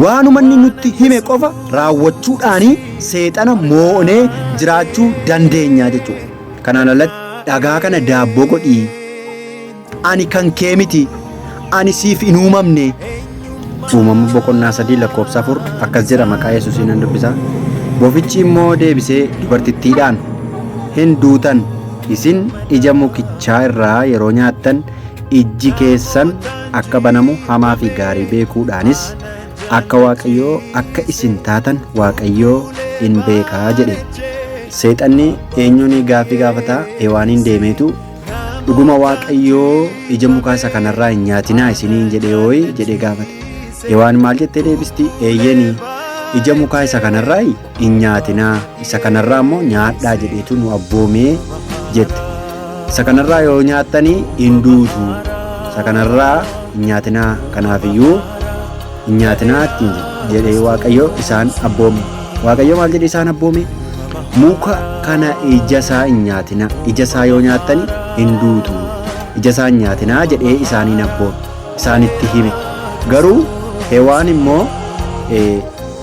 Waanuma inni nutti hime qofa raawwachuudhaanii seexana moonee jiraachuu dandeenya jechuudha. Kanaan alatti dhagaa kana daabboo godhii. Ani kan kee miti. Ani siif hin uumamne. Uumama boqonnaa 3 lakkoofsa 4 akkas jedha maqaa Yesuusiin nan dubbisa. Bofichi immoo deebisee dubartittiidhaan hin duutan isin ija mukichaa irraa yeroo nyaattan ijji keessan akka banamu hamaa fi gaarii beekuudhaanis akka Waaqayyoo akka isin taatan Waaqayyoo in beekaa jedhe. Seexanni eenyuun gaaffii gaafataa Hewaaniin deemeetu Dhuguma Waaqayyoo ija mukaa isa kanarraa hin nyaatinaa isiniin jedhee hooyi jedhee gaafate. Hewaan maal jettee deebisti? Eeyyeni ija mukaa isa kanarraa hin nyaatinaa isa kanarraa immoo nyaadhaa jedheetu nu abboomee jette. Isa kanarraa yoo nyaattanii hin duutu. Isa kanarraa hin nyaatinaa kanaafiyyuu hin nyaatinaa ittiin jedhee Waaqayyo isaan abboome. Waaqayyo maal jedhee isaan abboome? Muka kana ija isaa hin nyaatinaa. Ija isaa yoo nyaattani hin duutu. Ija isaa hin nyaatinaa jedhee isaaniin abboome. Isaanitti hime. Garuu Hewaan immoo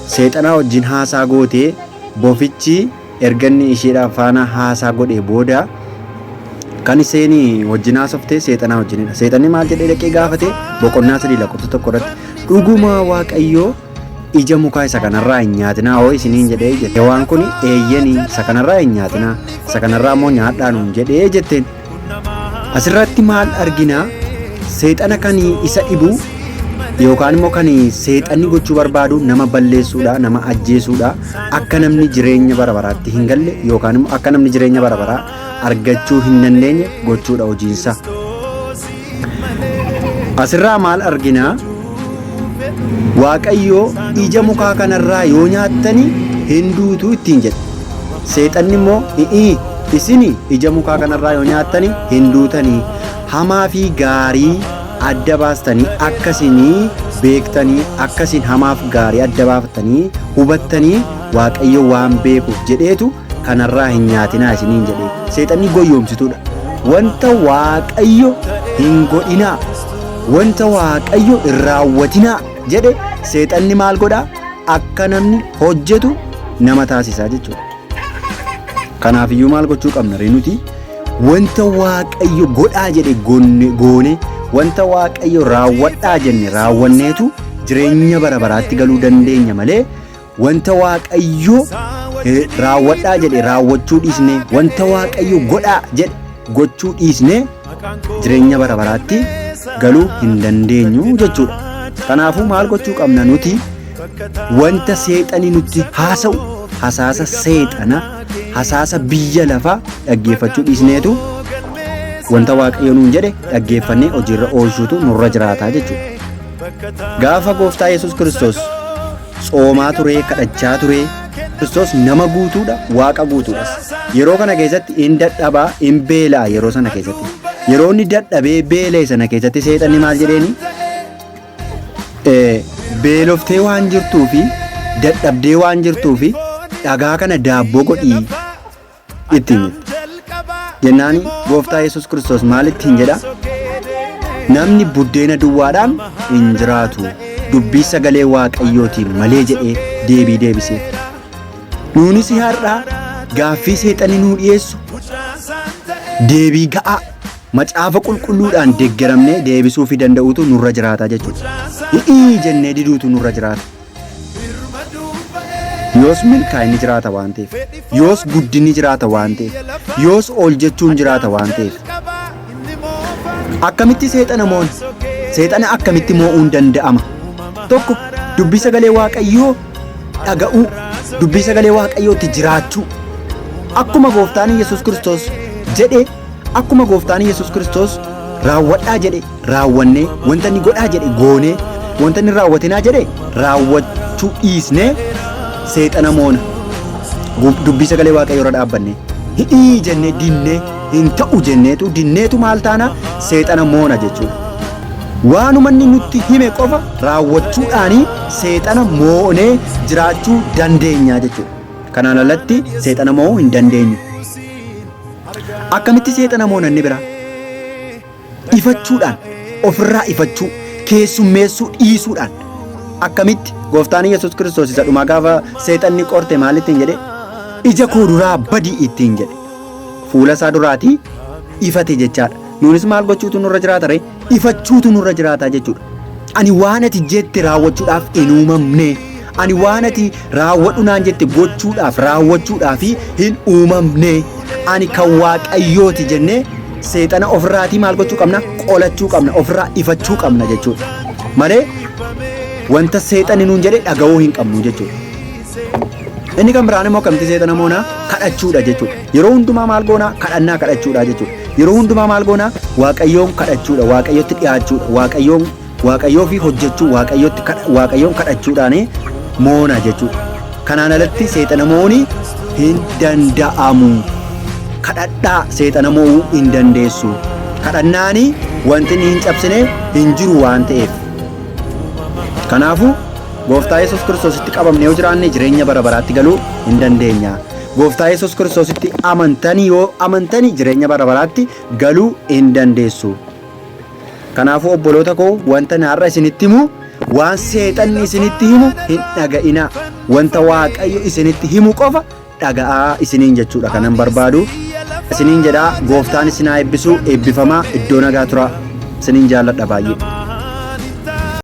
seexanaa wajjin haasaa gootee bofichi erga inni isheedhaan faana haasaa godhee booda kan isheen wajjin haasofte seexanaa wajjinidha. Seexanni maal jedhee dhaqee gaafate boqonnaa 3 lakkoofsa 1 irratti dhugumaa Waaqayyoo ija mukaa isa kanarraa hin nyaatinaa hoo isiniin jedhee jette. Hewaan kun eeyyeni isa kanarraa hin nyaatinaa isa kanarraa immoo nyaadhaa nuun jedhee jetteen. Asirratti maal argina? Seexana kan isa dhibu yookaan immoo kan seexanni gochuu barbaadu nama balleessuudha, nama ajjeesuudha, akka namni jireenya bara baraatti hin galle yookaan immoo akka namni jireenya bara baraa argachuu hin dandeenye gochuudha hojiinsa. Asirraa maal argina? Waaqayyo ija mukaa kanarraa yoo nyaattani hin duutu ittiin jedhe. Seexanni immoo hi'ii isin ija mukaa kanarraa yoo nyaattani hin duutanii hamaa fi gaarii adda baastanii akka isin beektanii akka isin hamaaf gaarii adda baaftanii hubattanii Waaqayyo waan beekuuf jedheetu kanarraa hin nyaatinaa isiniin jedhe. Seexanni goyyoomsituudha. Wanta Waaqayyo hin godhinaa, wanta Waaqayyo hin raawwatinaa jedhe seexanni maal godhaa? Akka namni hojjetu nama taasisaa jechuudha. Kanaafiyyuu maal gochuu qabna ree nuti? Wanta Waaqayyo godhaa jedhe goone, wanta Waaqayyo raawwadhaa jenne raawwanneetu jireenya bara baraatti galuu dandeenya malee wanta Waaqayyo raawwadhaa jedhe raawwachuu dhiisnee, wanta Waaqayyo godhaa jedhe gochuu dhiisnee jireenya bara baraatti galuu hin dandeenyu jechuudha. Kanaafuu maal gochuu qabna nuti? Wanta seexani nutti haasa'u, hasaasa seexana, hasaasa biyya lafaa dhaggeeffachuu dhiisneetu wanta Waaqayyo nuun jedhe dhaggeeffannee hojiirra oolchuutu nurra jiraata jechuudha. Gaafa gooftaa Yesuus Kiristoos tsoomaa turee kadhachaa turee Kiristoos nama guutuudha, Waaqa guutuudhas. Yeroo kana keessatti in dadhabaa, in beela'a yeroo sana keessatti. Yeroo inni dadhabee beela'e sana keessatti seexanni maal jedheeni? Beeloftee waan jirtuu fi dadhabdee waan jirtuu fi dhagaa kana daabboo godhii ittiin jette. Jennaani gooftaa Yesuus Kiristoos maal ittiin jedha? Namni buddeena duwwaadhaan hin jiraatu dubbii sagalee Waaqayyootiin malee jedhee deebii deebiseef. Nuunis har'a gaaffii seexanni nuu dhiyeessu deebii ga'aa Macaafa qulqulluudhaan deggeramnee deebisuufii danda'uutu nurra jiraata jechuudha. Hi'ii jennee diduutu nurra jiraata. Yoos milkaa'inni jiraata waan ta'eef, yoos guddinni jiraata waan ta'eef, yoos ol jechuun jiraata waan ta'eef. Akkamitti seexana moona? Seexana akkamitti moo'uun danda'ama? Tokko dubbii sagalee Waaqayyoo dhaga'uu, dubbii sagalee Waaqayyootti jiraachuu. Akkuma gooftaan Yesuus Kiristoos jedhe Akkuma Gooftaan Yesuus Kiristoos raawwadhaa jedhe raawwannee, wanta inni godhaa jedhe goonee, wanta inni raawwatinaa jedhe raawwachuu dhiisnee seexana moona. Dubbii sagalee Waaqayyoo irra dhaabbannee hidhii jennee dinnee hin ta'u jenneetu dinneetu maal taana seexana moona jechuudha. Waanuma inni nutti hime qofa raawwachuudhaanii seexana moonee jiraachuu dandeenya jechuudha. Kanaan alatti seexana mo'uu hin dandeenyu. Akkamitti seexana moona inni biraa? Ifachuudhaan, ofirraa ifachuu, keessummeessuu dhiisuudhaan. Akkamitti gooftaan Yesuus Kiristoos isa dhumaa gaafa seexanni qorte maal ittiin jedhe? Ija koo duraa badi ittiin jedhe. Fuula isaa duraatii ifate jechaadha. Nuunis maal gochuutu nurra jiraata ree? Ifachuutu nurra jiraata jechuudha. Ani waan ati jette raawwachuudhaaf hin uumamne. Ani waan ati raawwadhu naan jette gochuudhaaf raawwachuudhaaf hin uumamne. Ani kan Waaqayyooti jennee seexana ofirraatii maal gochuu qabna? Qolachuu qabna, ofirraa ifachuu qabna jechuudha. Malee wanta seexanni nuun jedhe dhaga'uu hin qabnu jechuudha. Inni kan biraan immoo akkamitti seexana moonaa? Kadhachuudha jechuudha. Yeroo hundumaa maal goonaa? Kadhannaa kadhachuudha jechuudha. Yeroo hundumaa maal goonaa? Waaqayyoon kadhachuudha, Waaqayyotti dhiyaachuudha, Waaqayyoon Waaqayyoo fi hojjechuu, Waaqayyotti Waaqayyoon kadhachuudhaan moona jechuudha. Kanaan alatti seexana mo'uun hin danda'amu. Kadhadhaa seexana mo'uu hin dandeessu. Kadhannaani wanti inni hin cabsine hin jiru waan ta'eef. Kanaafuu Gooftaa Yesuus Kiristoositti qabamnee yoo jiraanne jireenya bara baraatti galuu hin dandeenya. Gooftaa Yesuus Kiristoositti amantanii yoo amantanii jireenya bara baraatti galuu hin dandeessu. Kanaafuu obboloota koo wanta ani har'a isinitti himu waan seexanni isinitti himu hin dhaga'inaa. Wanta Waaqayyo isinitti himu qofa dhaga'aa isiniin jechuudha kanan barbaadu. Isiniin jedhaa gooftaan isin haa eebbisu eebbifamaa iddoo nagaa turaa. Isiniin jaalladha baay'ee.